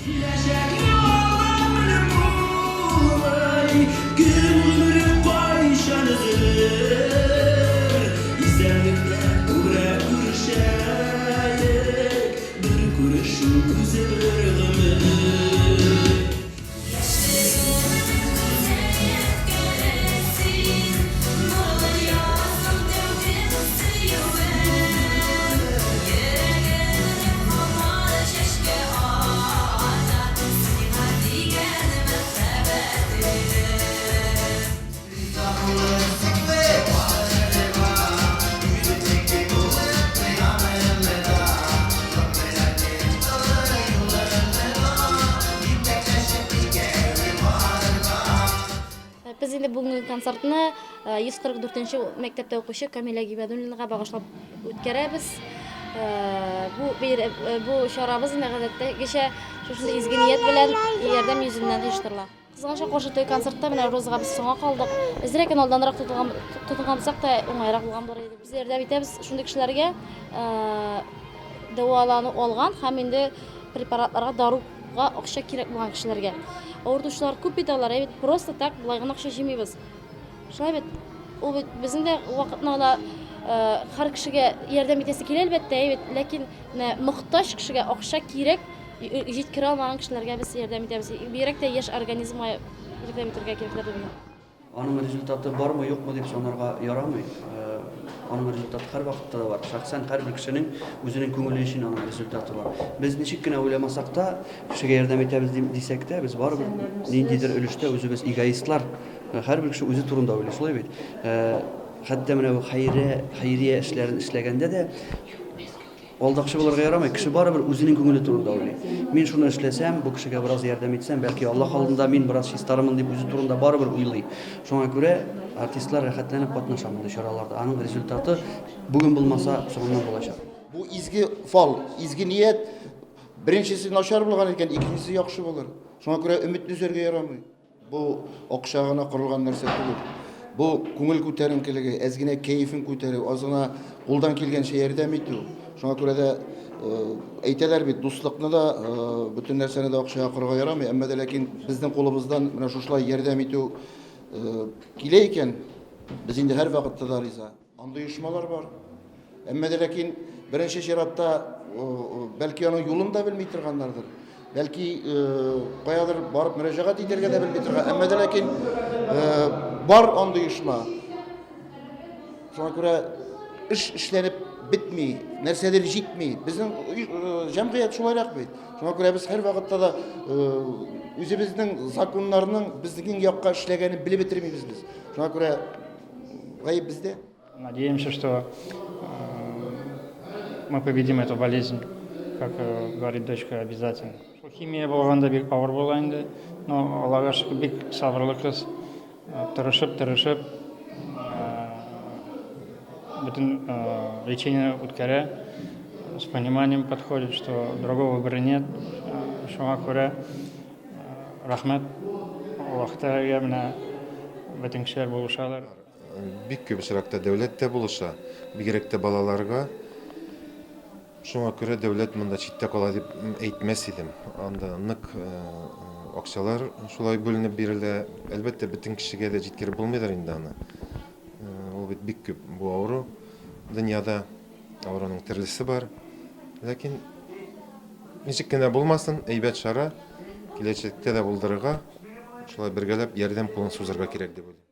Киләчәкне алдан белеп булмый, Кем гомере кайчан өзелер. Исәнлектә күбрәк күрешәек, Бер күрешү үзе бер гомер. Без инде бүгенге концертны 144 нче мәктәптә укучы Камилә Гибәдуллинага багышлап үткәрәбез. Бу бу чарабыз инде гадәттәгечә шушындый изге ният белән ярдәм йөзеннән оештырыла. Кызганычка каршы, теге концертта менә Розага без соңа калдык. Әзрәк кенә алданрак тотылган тотынган булсак та уңайрак булган булыр иде. Без ярдәм итәбез шундый кешеләргә дәвалану алган һәм инде препаратларга, даруга акча кирәк булган кешеләргә. Авыртучылар күп бит алар, әйбит, просто так болай гына акча җыймыйбыз. Шулай бит. Ул бит безнең дә вакытны ала, һәр кешегә ярдәм итәсе килә, әлбәттә, әйбит, ләкин менә мохтаҗ кешегә акча кирәк, җиткерә алмаган кешеләргә без ярдәм итәбез. Бигрәк тә яшь организмга ярдәм итәргә кирәк дип уйлыйм. Аның результаты бармы, юкмы дип санарга ярамый. Аның результаты һәрвакытта да бар. Шәхсән һәрбер кешенең үзенең күңеле өчен аның результаты бар. Без ничек кенә уйламасак та, кешегә ярдәм итәбез дисәк тә, без барыбер ниндидер өлештә үзебез эгоистлар. Һәрбер кеше үзе турында уйлый, шулай бит? Хәтта менә бу хәйрия, хәйрия эшләрен эшләгәндә дә Алдакчы булырга ярамый, кеше барыбер үзенең күңеле турында уйлый. Мин шуны эшләсәм, бу кешегә бераз ярдәм итсәм, бәлки Аллаһ алдында мин бераз чистарырмын дип үзе турында барыбер уйлый. Шуңа күрә артистлар рәхәтләнеп катнаша мондый чараларда. Аның результаты бүген булмаса, соңыннан булачак. Бу изге фал, изге ният. Беренчесе начар булган икән, икенчесе яхшы булыр. Шуңа күрә өметне өзәргә ярамый. Бу акча гына корылган нәрсә түгел. Бу күңел күтәренкелеге, әз генә кәефен күтәрү, аз гына кулдан килгәнчә ярдәм итү. Шуңа күрә дә әйтәләр бит, дуслыкны да, бөтен нәрсәне дә акчага корырга ярамый, әмма дә ләкин безнең кулыбыздан менә шушылай ярдәм итү килә икән, без инде һәрвакытта да риза. Андый оешмалар бар. Әмма дә ләкин беренче чиратта бәлки аның юлын да белми торганнардыр. Бәлки каядыр барып мөрәҗәгать итәргә дә белми торган. Әмма дә ләкин бар андый оешма. Шуңа күрә эш эшләнеп бетми, нәрсәдер җитми. Безнең җәмгыять шулайрак бит. Шуңа күрә без һәрвакытта да үзебезнең законнарның безнең якка эшләгәнен белеп бетермибез без. Шуңа күрә гаеп бездә. Надеемся, что мы победим эту болезнь, как говорит дочка, обязательно. Химия булганда бик авыр була инде, но Аллага шөкер, бик сабырлы кыз. Тырышып, тырышып, бөтен лечение үткәрә, с пониманием подходит, что другого выбора нет. Шуңа күрә Рәхмәт Аллаһ Тәгаләгә, менә бөтен кешеләр булышалар. Бик күп очракта дәүләт тә булыша, бигрәк тә балаларга. Шуңа күрә дәүләт монда читтә кала дип әйтмәс идем. Анда нык акчалар шулай бүленеп бирелә. Әлбәттә, бөтен кешегә дә җиткереп булмыйдыр инде аны. Ул бит бик күп бу авыру дөньяда. Авыруның төрлесе бар. Ләкин ничек кенә булмасын, әйбәт чара киләчәктә дә булдырырга, шулай бергәләп ярдәм кулын сузырга кирәк дип уйлыйм.